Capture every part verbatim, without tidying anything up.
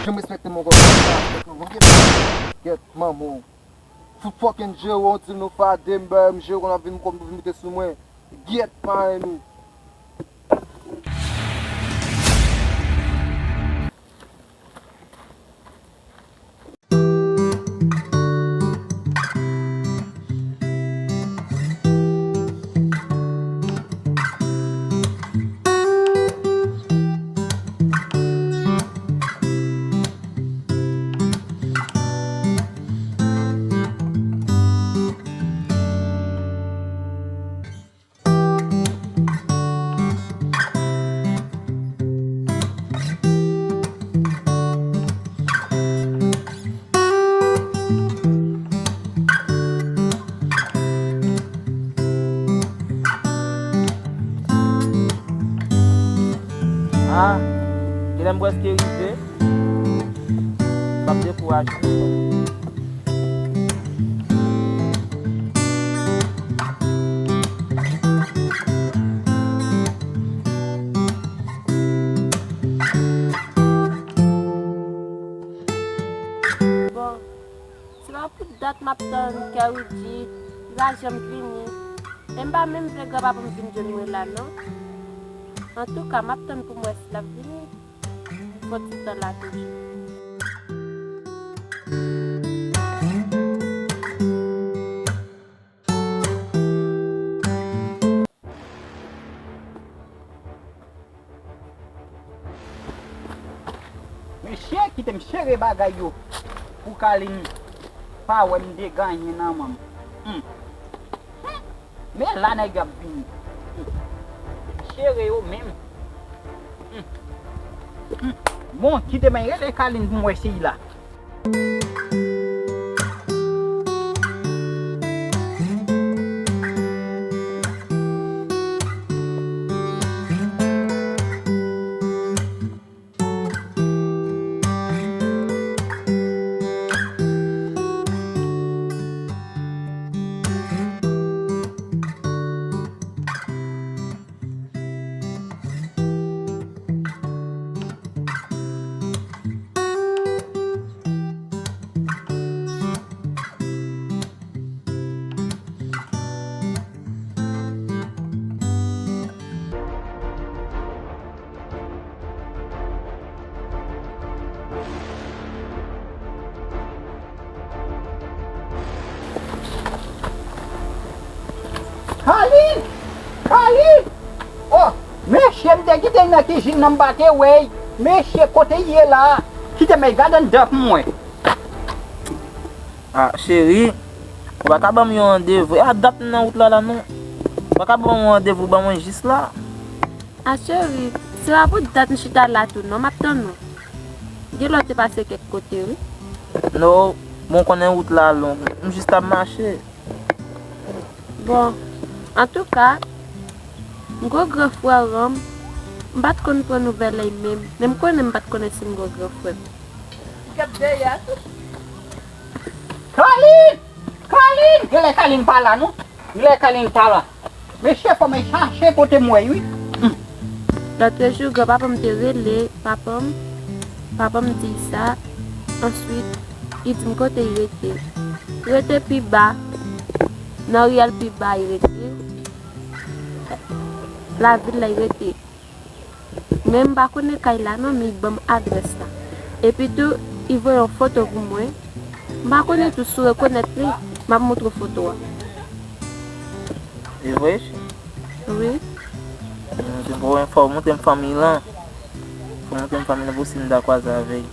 Janm respekte m ankò, janm respekte m ankò. Gyèt manman w. Fout fucking jere w, di m nou fade m, bè, m jere w, w ap vin, vin moute sou mwen. Gyèt payen nou. Ah, genlè m prèske rive. M p ap dekouraje. Bon, se pa pou dat m ap tann Kerry di, li pa janm vini. E m pa menm vle granpapa m vin jwenn mwen la, non. Antouka, m ap tann pou m wè si l ap vini. Fò ti tan la toujou. Mesye, kite m sere bagay yo pou Kalin pa wè m degannen nan men m. Hmm. Hmm. Men la nèg yo ap vini. Hmm. Sere yo menm. Hmm. Hmm. Bon, kite m rele Kalin pou m wè si l la. Kalin! Kalin! Oh, mesye, m te kite l nan kizin nan, m pa te wè l. Mesye, kote l ye la? Kite m al gade anndan pou m wè. Ah, cheri, ou pa ka ban m yon randevou? E a dat m nan wout la la, non. Ou pa ka ban m yon randevou, ban mwen jis la. A cheri, se pa pou dat m chita la tou non, m ap tann ou. Gen lè w te pase kèk kote wi. No, bon, konnen wout la long, m jis t ap mache. Bon, antouka, m gwo gran frè w, m pa t konn pran nouvèl li menm, men m konnen m pa t konnen si m gwo gran frè m. Kalin! Kalin! Genlè Kalin pa la non. Genlè Kalin pa la. Mesye, fò mwen chache kote m wè l wi. Hmm. Lòtrejou, granpapa m te rele papa m. Papa m di l sa. Answit, li di m kote l rete. Rete pi ba. Nan riyèl pi ba l rete. Lavil la l rete. Men m pa konnen kay la non, men li ban m adrès la. Epi tou, li voye yon foto pou mwen. M pa konnen tou si w rekonèt li, m ap montre w foto a. E vre? Wi. Fò w montre m fanmi lan. Fò w montre m fanmi lan pou si m ta kwaze avè l.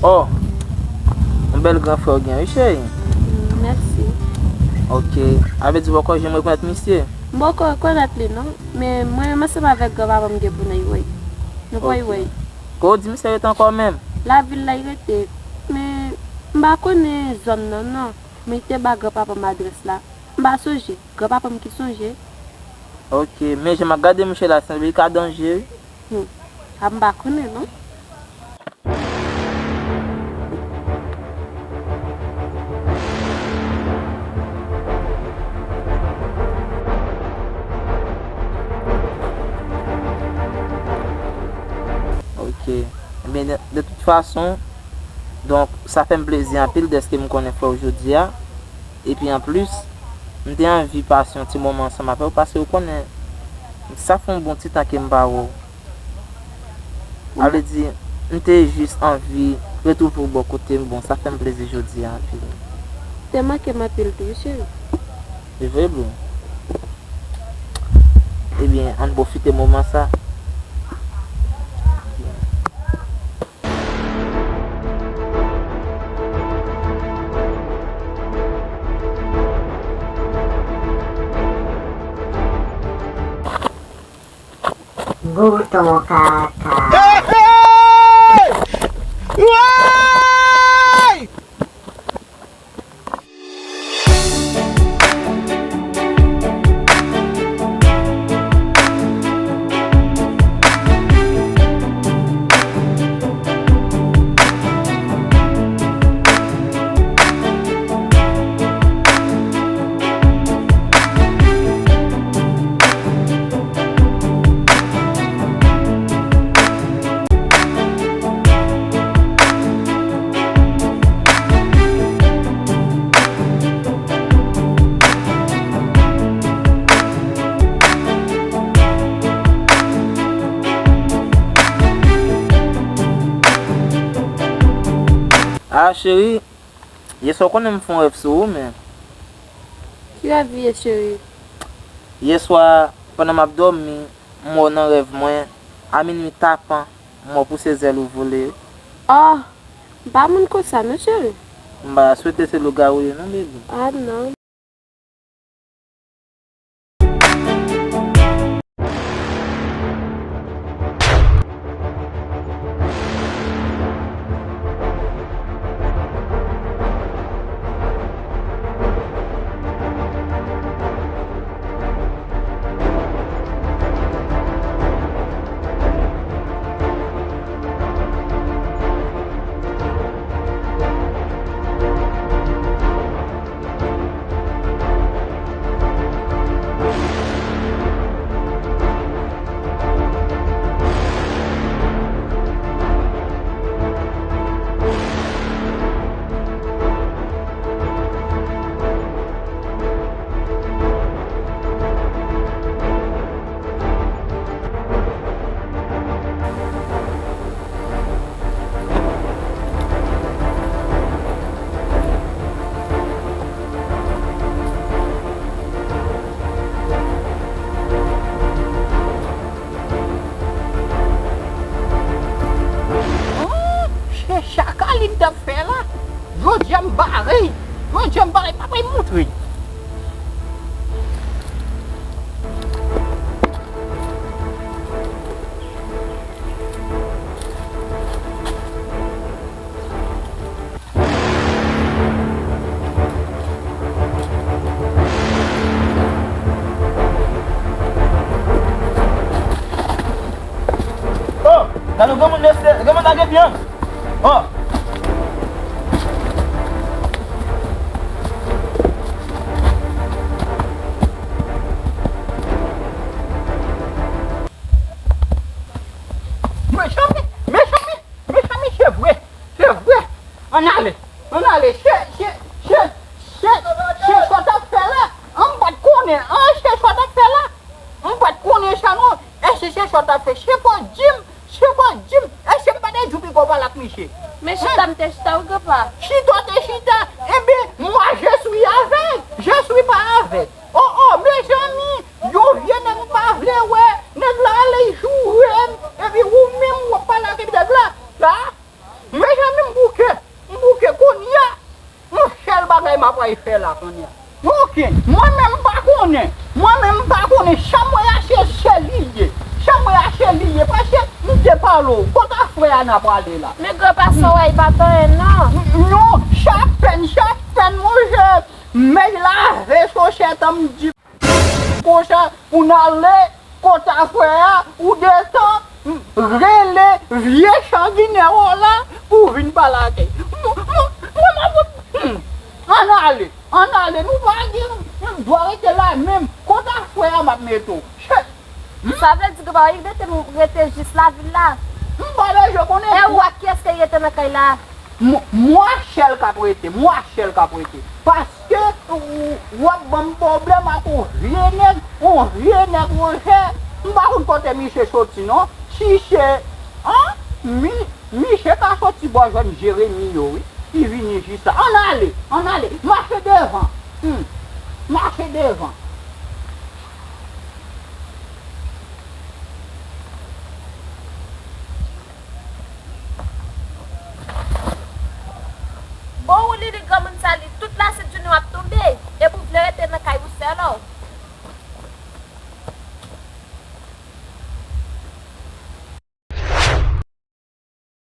Oh, yon bèl gran frè w gen wi, cheri. Mm, mèsi. Ok. A vle di w poko janm rekonèt misye? M poko rekonèt li non, men mwen menm ansanm avèk granpapa m gen pou n al wè. Nou pral wè. Kote w di misye rete ankò menm? Lavil la l rete. Men m pa konnen zòn nan non. Men li te ba granpapa m adrès la. M pa sonje. Granpapa m ki sonje. Ok, men jan m ap gade misye la, sanble li ka danje wi. Hmm. A m pa konnen non. Fason, donk, sa fè m plezi anpil dèske m konnen frè w jodi a. Epi anplis, m te anvi pase yon ti moman ansanm avè w, paske w konnen, sa fè yon bon ti tan ke m pa wè w. A vle di, m te jis anvi retwouve w bò kote m. Bon, sa fè m plezi jodi a anpil. Te manke m anpil tou, wi, cheri. Se vre, bro. Ebyen, ann pwofite moman sa. Bouton kaka. Hey, hey! Woy! Ah, cheri, yèswa w konnen m fè yon rèv sou ou, men. Ki rèv li ye, cheri? Yèswa, pandan m ap dòmi, m wè w nan rèv mwen, a minwi tapan, m wè w pouse zèl ou vole. Oh, m pa moun konsa, non, cheri. M pa swete se lougawou yo, non, baby. Ah, non. Oh, se chaka li t ap fè la. Jodi a m bare. Jodi a m bare, m pa pral montre. Oh, gade yon granmoun mesye, granmoun lage pye. Oh. Mezanmi, mezanmi, mezanmi, se vre, se vre. Ann ale, ann ale, se, se, se, se, se sa w t ap fè la. An, m pa t konnen, an, se sa w t ap fè la. M pa t konnen sa non. Èske se sa w t ap fè? Se pa w di m, se pa w di m. Èske m pa te di w piko pale ak misye? Men chita m te chita wi, granpa. Chita w te chita. Ebyen, moi, je suis aveugle. Je suis pas aveugle. Oh, oh, mezanmi, yon vye nèg m pa vle wè. Nèg la ale joure m. Epi ou menm, w ap pale ak nèg la. La, mezanmi, m bouke. M bouke kounye a. Yon sèl bagay m ap pral fè la kounye a. Ok, mwen menm m pa konnen. Mwen menm m pa konnen. Sa m wè a se, se li ye. Sa m wè a se li ye. Paske m te pale w. Kot a frè a n a prale la? Men granpa, sa w wè, li pa t anyen non. Non, sa pèn, sa pèn, monchè. Men lave sosyete an, m di konsa pou n ale. Kot a frè a, ou gentan rele vye sanginè w la pou vin pale ak li. Mwen, mwen, mwen, mwen, hmm. Ann ale, ann ale, nou pa gen dwa rete la menm. Kot a frè a m ap mete w? Chè. Sa vle di ke pa w mete m rete jis lavil la? M pa bezwen konnen. E ou ak kiyès ki rete nan kay la? Mwa chèl k ap rete, mwa chèl k ap rete. Paske w ap ban m pwoblèm ak yon vye nèg, yon vye nèg Wojè. M pa konn kote misye soti non. Si se, an, mi, misye ka soti bò zòn Jeremi yo, wi. Li vini jis la. Ann ale, ann ale. Mache devan. Hmm. Mache devan. Bon, ou li li granmoun